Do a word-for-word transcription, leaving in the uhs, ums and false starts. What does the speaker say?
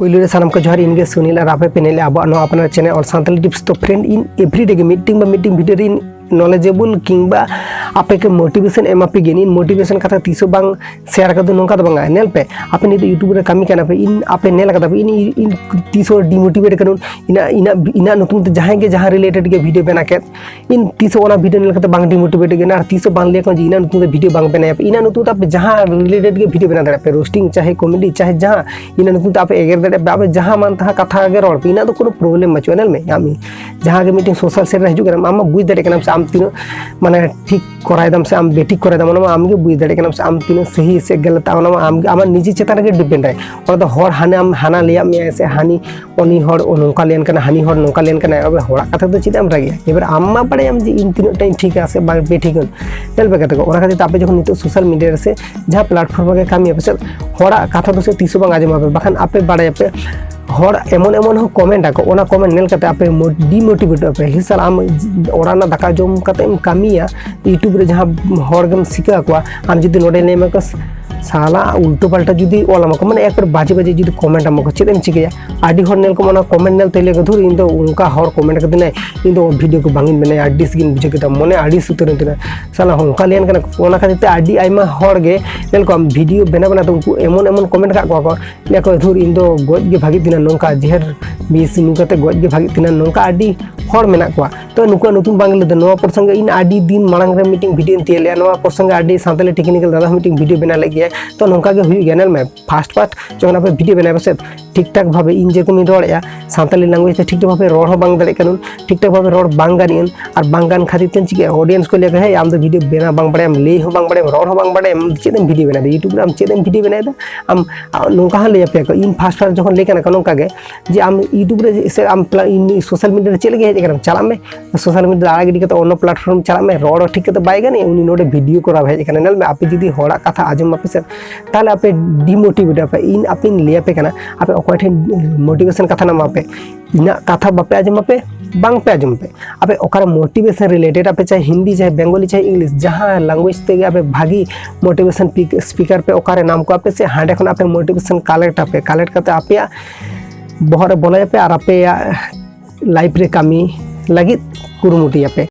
ᱯᱩᱭᱞᱩ ᱨᱮ ᱥᱟᱱᱟᱢ ᱠᱚ ᱡᱚᱦᱟᱨ, ᱤᱧ ᱜᱮ ᱥᱩᱱᱤᱞ ᱟᱨ ᱟᱯᱮ ᱯᱮ ᱧᱮᱞᱮᱫᱼᱟ ᱟᱵᱚᱣᱟᱜ ᱱᱚᱣᱟ ᱟᱯᱱᱟᱨ channel All Santali Tips᱾ ᱛᱚ friend, ᱤᱧ everyday ᱜᱮ ᱢᱤᱫᱴᱤᱝ ᱵᱟ ᱢᱤᱫᱴᱤᱝ video ᱨᱮ ᱤᱧ knowledgeable ᱠᱤᱝᱵᱟ ᱟᱯᱮ ᱠᱚ motivation ᱮᱢᱟ ᱯᱮ ᱜᱮ, ᱤᱧ motivation ᱠᱟᱛᱷᱟ ᱛᱤᱥ ᱦᱚᱸ ᱵᱟᱝ share ᱠᱟᱫᱟ, ᱱᱚᱝᱠᱟ ᱫᱚ ᱵᱟᱝᱟ᱾ ᱧᱮᱞ ᱯᱮ, ᱟᱯᱮ ᱱᱤᱛᱚᱜ YouTube ᱨᱮ ᱠᱟᱹᱢᱤ ᱠᱟᱱᱟ ᱯᱮ, ᱤᱧ ᱟᱯᱮ ᱧᱮᱞ ᱠᱟᱫᱟ ᱯᱮ, ᱤᱧ ᱤᱧ ᱛᱤᱥ ᱦᱚᱸ demotivate ᱠᱟᱱᱟ, ᱤᱧᱟᱹᱜ ᱤᱧᱟᱹᱜ ᱤᱧᱟᱹᱜ ᱧᱩᱛᱩᱢ ᱛᱮ ᱡᱟᱦᱟᱸᱭ ᱜᱮ ᱡᱟᱦᱟᱸ related ᱜᱮ video ᱵᱮᱱᱟ ᱠᱮᱫ, ᱤᱧ ᱛᱤᱥ ᱦᱚᱸ ᱚᱱᱟ video ᱧᱮᱞ ᱠᱟᱛᱮ ᱵᱟᱝ demotivate ᱜᱮ, ᱟᱨ ᱛᱤᱥ ᱦᱚᱸ ᱵᱟᱝ ᱞᱟᱹᱭ ᱟᱠᱚ ᱡᱮ ᱤᱧᱟᱹᱜ ᱧᱩᱛᱩᱢ ᱛᱮ video ᱵᱟᱝ ᱵᱮᱱᱟᱭᱟ ᱯᱮ᱾ ᱤᱧᱟᱹᱜ ᱧᱩᱛᱩᱢ ᱛᱮ ᱟᱯᱮ ᱡᱟᱦᱟᱸ related ᱜᱮ video ᱵᱮᱱᱟᱣ ᱫᱟᱲᱮᱭᱟᱜ ᱯᱮ, roasting ᱪᱟᱦᱮ comedy ᱪᱟᱦᱮ ᱡᱟᱦᱟᱸ, ᱤᱧᱟᱹᱜ ᱧᱩᱛᱩᱢ ᱛᱮ ᱟᱯᱮ ᱮᱜᱮᱨ ᱫᱟᱲᱮᱭᱟᱜ ᱯᱮ, ᱟᱯᱮ ᱡᱟᱦᱟᱸ ᱢᱟᱱ ᱛᱟᱦᱟᱸ ᱠᱟᱛᱷᱟ ᱜᱮ ᱨᱚᱲ ᱯᱮ, ᱤᱧᱟᱹᱜ ᱫᱚ ᱠᱳᱱᱳ problem ᱵᱟᱹᱪᱩᱜᱼᱟ᱾ ᱧᱮᱞ ᱢᱮ, ᱟᱢ ᱡᱟᱦᱟᱸ ᱜᱮ ᱢᱤᱫᱴᱮᱱ social share ᱨᱮ ᱦᱤᱡᱩᱜ ᱠᱟᱱᱟᱢ, ᱟᱢ ᱢᱟ ᱵᱩᱡᱽ ᱫᱟᱲᱮᱭᱟᱜ ᱠᱟᱱᱟᱢ ᱥᱮ ᱟᱢ ᱛᱤᱱᱟᱹᱜ ᱢᱟᱱᱮ ᱴᱷᱤᱠ ᱠᱚᱨᱟᱣ ᱫᱟᱢ ᱥᱮ ᱟᱢ ᱵᱮᱴᱷᱤᱠ ᱠᱚᱨᱟᱣ ᱫᱟᱢ, ᱚᱱᱟ ᱢᱟ ᱟᱢ ᱜᱮ ᱵᱩᱡᱽ ᱫᱟᱲᱮᱭᱟᱜ ᱠᱟᱱᱟᱢ ᱥᱮ ᱟᱢ ᱛᱤᱱᱟᱹᱜ ᱥᱟᱹᱦᱤ ᱥᱮ ᱜᱟᱞᱟᱛ, ᱚᱱᱟ ᱢᱟ ᱟᱢ ᱟᱢᱟᱜ ᱱᱤᱡᱮ ᱪᱮᱛᱟᱱ ᱨᱮᱜᱮ depend ᱟᱭ᱾ ᱚᱱᱟ ᱫᱚ ᱦᱚᱲ ᱦᱟᱱᱮ ᱟᱢ ᱦᱟᱱᱟ ᱞᱟᱹᱭᱟᱫ ᱢᱮᱭᱟᱭ ᱥᱮ ᱦᱟᱹᱱᱤ ᱩᱱᱤ ᱦᱚᱲ ᱱᱚᱝᱠᱟ ᱞᱟᱹᱭᱟᱱ ᱠᱟᱱᱟ, ᱦᱟᱹᱱᱤ ᱦᱚᱲ ᱱᱚᱝᱠᱟ ᱞᱟᱹᱭᱟᱱ ᱠᱟᱱᱟ, ᱟᱵᱚ ᱦᱚᱲᱟᱜ ᱠᱟᱛᱷᱟ ᱫᱚ ᱪᱮᱫᱟᱜ ᱮᱢ ᱨᱟᱹᱜᱤᱭᱟ? ᱮᱵᱟᱨ ᱟᱢ ᱢᱟ ᱵᱟᱲᱟᱭᱟᱢ ᱡᱮ ᱤᱧ ᱛᱤᱱᱟᱹᱜ ᱴᱟᱧ ᱴᱷᱤᱠᱟ ᱥᱮ ᱵᱟᱝ ᱵᱮᱴᱷᱤᱠᱟᱹᱧ᱾ ᱧᱮᱞ ᱯᱮ ᱜᱟᱛᱮ ᱠᱚ, ᱚᱱᱟ ᱠᱷᱟᱹᱛᱤᱨ ᱛᱮ ᱟᱯᱮ ᱡᱚᱠᱷᱚᱱ ᱱᱤᱛᱚᱜ social media ᱨᱮ ᱥᱮ ᱡᱟᱦᱟᱸ platform ᱨᱮᱜᱮ ᱠᱟᱹᱢᱤᱭᱟ ᱯᱮ ᱥᱮ, ᱦᱚᱲᱟᱜ ᱠᱟᱛᱷᱟ ᱫᱚ ᱥᱮ ᱛᱤᱥ ᱦᱚᱸ ᱵᱟᱝ ᱟᱸᱡᱚᱢᱟ ᱯᱮ, ᱵᱟᱠᱷᱟᱱ ᱟᱯᱮ ᱵᱟᱲᱟᱭᱟᱯᱮ ᱦᱚᱲ ᱮᱢᱚᱱ ᱮᱢᱚᱱ ᱦᱚᱸ comment ᱟᱠᱚ, ᱚᱱᱟ comment ᱧᱮᱞ ᱠᱟᱛᱮ ᱟᱯᱮ ᱢᱚ-, demotivate ᱟᱯᱮ᱾ ᱦᱤᱥᱟᱞ ᱟᱢ ᱚᱲᱟᱜ ᱨᱮᱱᱟᱜ ᱫᱟᱠᱟ ᱡᱚᱢ ᱠᱟᱛᱮ ᱮᱢ ᱠᱟᱹᱢᱤᱭᱟ, YouTube ᱨᱮ ᱡᱟᱦᱟᱸ ᱦᱚᱲ ᱜᱮᱢ ᱥᱤᱠᱷᱟᱹ ᱟᱠᱚᱣᱟ, ᱟᱢ ᱡᱩᱫᱤ ᱱᱚᱰᱮ ᱞᱟᱹᱭ ᱟᱢᱟ ᱠᱚ, ᱥᱟᱞᱟ ᱩᱞᱴᱟᱹ ᱯᱟᱞᱴᱟ ᱡᱩᱫᱤ ᱚᱞ ᱟᱢᱟ ᱠᱚ, ᱢᱟᱱᱮ ᱮᱠᱵᱟᱨ ᱵᱟᱡᱮ ᱵᱟᱡᱮ ᱡᱩᱫᱤ comment ᱟᱢᱟ ᱠᱚ, ᱪᱮᱫ ᱮᱢ ᱪᱤᱠᱟᱹᱭᱟ? ᱟᱹᱰᱤ ᱦᱚᱲ ᱧᱮᱞ ᱠᱚᱢ ᱚᱱᱟ comment ᱧᱮᱞ ᱛᱮ ᱞᱟᱹᱭ ᱟᱠᱚ, "ᱫᱷᱩᱨ, ᱤᱧ ᱫᱚ ᱚᱱᱠᱟ ᱦᱚᱲ comment ᱠᱟᱫᱤᱧᱟᱭ, ᱤᱧ ᱫᱚ video ᱠᱚ ᱵᱟᱝ ᱤᱧ ᱵᱮᱱᱟᱣᱟ, ᱟᱹᱲᱤᱥ ᱜᱤᱧ ᱵᱩᱡᱷᱟᱹᱣ ᱠᱮᱫᱟ, ᱢᱚᱱᱮ ᱟᱹᱲᱤᱥ ᱩᱛᱟᱹᱨ ᱮᱱ ᱛᱤᱧᱟ, ᱥᱟᱞᱟ ᱚᱱᱠᱟ ᱞᱟᱹᱭᱟᱱ ᱠᱟᱱᱟ ᱠᱚ᱾" ᱚᱱᱟ ᱠᱷᱟᱹᱛᱤᱨ ᱛᱮ ᱟᱹᱰᱤ ᱟᱭᱢᱟ ᱦᱚᱲ ᱜᱮ ᱧᱮᱞ ᱠᱚᱣᱟᱢ video ᱵᱮᱱᱟᱣ ᱵᱮᱱᱟᱣ ᱛᱮ ᱩᱱᱠᱩ ᱮᱢᱚᱱ ᱮᱢᱚᱱ comment ᱠᱟᱜ ᱠᱚᱣᱟ ᱠᱚ, ᱞᱟᱹᱭ ᱟᱠᱚ, "ᱫᱷᱩᱨ, ᱤᱧ ᱫᱚ ᱜᱚᱡ ᱜᱮ ᱵᱷᱟᱜᱤ ᱛᱤᱧᱟ, ᱱᱚᱝᱠᱟ ᱡᱮᱦᱮᱨ ᱵᱤᱥ ᱧᱩ ᱠᱟᱛᱮ ᱜᱚᱡ ᱜᱮ ᱵᱷᱟᱜᱤ ᱛᱤᱧᱟ", ᱱᱚᱝᱠᱟ ᱟᱹᱰᱤ ᱦᱚᱲ ᱢᱮᱱᱟᱜ ᱠᱚᱣᱟ᱾ ᱛᱚ ᱱᱩᱠᱩᱣᱟᱜ ᱧᱩᱛᱩᱢ ᱵᱟᱝ ᱞᱟᱹᱭ ᱫᱟ, ᱱᱚᱣᱟ ᱯᱨᱚᱥᱚᱝᱜᱮ ᱤᱧ ᱟᱹᱰᱤ ᱫᱤᱱ ᱢᱟᱲᱟᱝ ᱨᱮ ᱢᱤᱫᱴᱮᱱ video ᱤᱧ ᱛᱮᱭᱟᱨ ᱞᱮᱜᱼᱟ, ᱱᱚᱣᱟ ᱯᱨᱚᱥᱚᱝᱜᱮ ᱟᱹᱰᱤ ᱥᱟᱱᱛᱟᱞᱤ technical ᱫᱟᱫᱟ ᱦᱚᱸ ᱢᱤᱫᱴᱮᱱ video ᱵᱮᱱᱟᱣ ᱞᱮᱫ ᱜᱮᱭᱟ᱾ ᱛᱚ ᱱᱚᱝᱠᱟ ᱜᱮ ᱦᱩᱭᱩᱜ ᱜᱮᱭᱟ, ᱧᱮᱞ ᱢᱮ, first part ᱡᱚᱠᱷᱚᱱ ᱟᱯᱮ video ᱵᱮᱱᱟᱣ ᱯᱮ ᱥᱮ, ᱴᱷᱤᱠ ᱴᱷᱟᱠ ᱵᱷᱟᱵᱮ ᱤᱧ ᱡᱮᱨᱚᱠᱚᱢ ᱤᱧ ᱨᱚᱲᱮᱫᱼᱟ, ᱥᱟᱱᱛᱟᱞᱤ language ᱛᱮ ᱴᱷᱤᱠ ᱴᱷᱟᱠ ᱵᱷᱟᱵᱮ ᱨᱚᱲ ᱦᱚᱸ ᱵᱟᱝ ᱫᱟᱲᱮᱭᱟᱜ ᱠᱟᱹᱱᱟᱹᱧ, ᱴᱷᱤᱠ ᱴᱷᱟᱠ ᱵᱷᱟᱵᱮ ᱨᱚᱲ ᱵᱟᱝ ᱜᱟᱱᱮᱜᱼᱟᱹᱧ, ᱟᱨ ᱵᱟᱝ ᱜᱟᱱ ᱠᱷᱟᱹᱛᱤᱨ ᱛᱮ ᱪᱤᱠᱟᱹᱭᱟ, audience ᱠᱚ ᱞᱟᱹᱭᱟ, "ᱦᱮᱸ, ᱟᱢ ᱫᱚ video ᱵᱮᱱᱟᱣ ᱵᱟᱝ ᱵᱟᱲᱟᱭᱟᱢ, ᱞᱟᱹᱭ ᱦᱚᱸ ᱵᱟᱝ ᱵᱟᱲᱟᱭᱟᱢ, ᱨᱚᱲ ᱦᱚᱸ ᱵᱟᱝ ᱵᱟᱲᱟᱭᱟᱢ, ᱪᱮᱫ ᱮᱢ video ᱵᱮᱱᱟᱣ ᱮᱫᱟ? YouTube ᱨᱮ ᱟᱢ ᱪᱮᱫ ᱮᱢ video ᱵᱮᱱᱟᱣ ᱮᱫᱟ?" ᱟᱢ, ᱟ, ᱱᱚᱝᱠᱟ ᱦᱚᱸ ᱞᱟᱹᱭ ᱟᱯᱮᱭᱟ ᱠᱚ, ᱤᱧ first first ᱡᱚᱠᱷᱚᱱ ᱞᱟᱹᱭ ᱠᱟᱱᱟ ᱠᱚ ᱱᱚᱝᱠᱟ ᱜᱮ, ᱡᱮ ᱟᱢ YouTube ᱨᱮ ᱥᱮ ᱟᱢ pla-, ᱤᱧ social media ᱨᱮ ᱪᱮᱫ ᱞᱟᱹᱜᱤᱫ ᱦᱮᱡ ᱟᱠᱟᱱᱟᱢ? ᱪᱟᱞᱟᱜ ᱢᱮ, social media ᱫᱚ ᱟᱲᱟᱜ ᱜᱤᱰᱤ ᱠᱟᱛᱮ ᱚᱱᱱᱚ platform ᱪᱟᱞᱟᱜ ᱢᱮ, ᱨᱚᱲ ᱦᱚᱸ ᱴᱷᱤᱠ ᱠᱟᱛᱮ ᱵᱟᱭ ᱜᱟᱱᱮᱜᱼᱟ, ᱩᱱᱤ ᱱᱚᱰᱮ video ᱠᱚᱨᱟᱣ ᱦᱮᱡ ᱟᱠᱟᱱᱟ᱾ ᱧᱮᱞ ᱢᱮ, ᱟᱯᱮ ᱡᱩᱫᱤ ᱦᱚᱲᱟᱜ ᱠᱟᱛᱷᱟ ᱟᱸᱡᱚᱢ ᱢᱟᱯᱮ ᱥᱮ, ᱛᱟᱦᱚᱞᱮ ᱟᱯᱮ demotivate ᱟᱯᱮ᱾ ᱤᱧ ᱟᱯᱮᱧ ᱞᱟᱹᱭ ᱟᱯᱮ ᱠᱟᱱᱟ, ᱟᱯᱮ ᱚᱠᱚᱭ ᱴᱷᱮᱱ motivation ᱠᱟᱛᱷᱟ ᱱᱟᱢ ᱟᱯᱮ, ᱤᱧᱟᱹᱜ ᱠᱟᱛᱷᱟ ᱵᱟᱯᱮ ᱟᱸᱡᱚᱢ ᱟᱯᱮ, ᱵᱟᱝ ᱯᱮ ᱟᱸᱡᱚᱢ ᱯᱮ᱾ ᱟᱯᱮ ᱚᱠᱟᱨᱮ motivation related, ᱟᱯᱮ ᱪᱟᱦᱮ ᱦᱤᱱᱫᱤ, ᱪᱟᱦᱮ ᱵᱮᱝᱜᱚᱞᱤ, ᱪᱟᱦᱮ ᱤᱝᱞᱤᱥ, ᱡᱟᱦᱟᱸ language ᱛᱮᱜᱮ ᱟᱯᱮ ᱵᱷᱟᱹᱜᱤ motivation speaker ᱯᱮ ᱚᱠᱟᱨᱮ ᱧᱟᱢ ᱠᱚᱣᱟ ᱯᱮ, ᱥᱮ ᱦᱟᱸᱰᱮ ᱠᱷᱚᱱ ᱟᱯᱮ motivation collect ᱟᱯᱮ, collect ᱠᱟᱛᱮ ᱟᱯᱮᱭᱟᱜ ᱵᱚᱦᱚᱜ ᱨᱮ ᱵᱚᱞᱚᱭᱟᱯᱮ ᱟᱨ ᱟᱯᱮᱭᱟᱜ life ᱨᱮ ᱠᱟᱹᱢᱤ ᱞᱟᱹᱜᱤᱫ ᱠᱩᱨᱩᱢᱩᱴᱩᱭᱟᱯᱮ᱾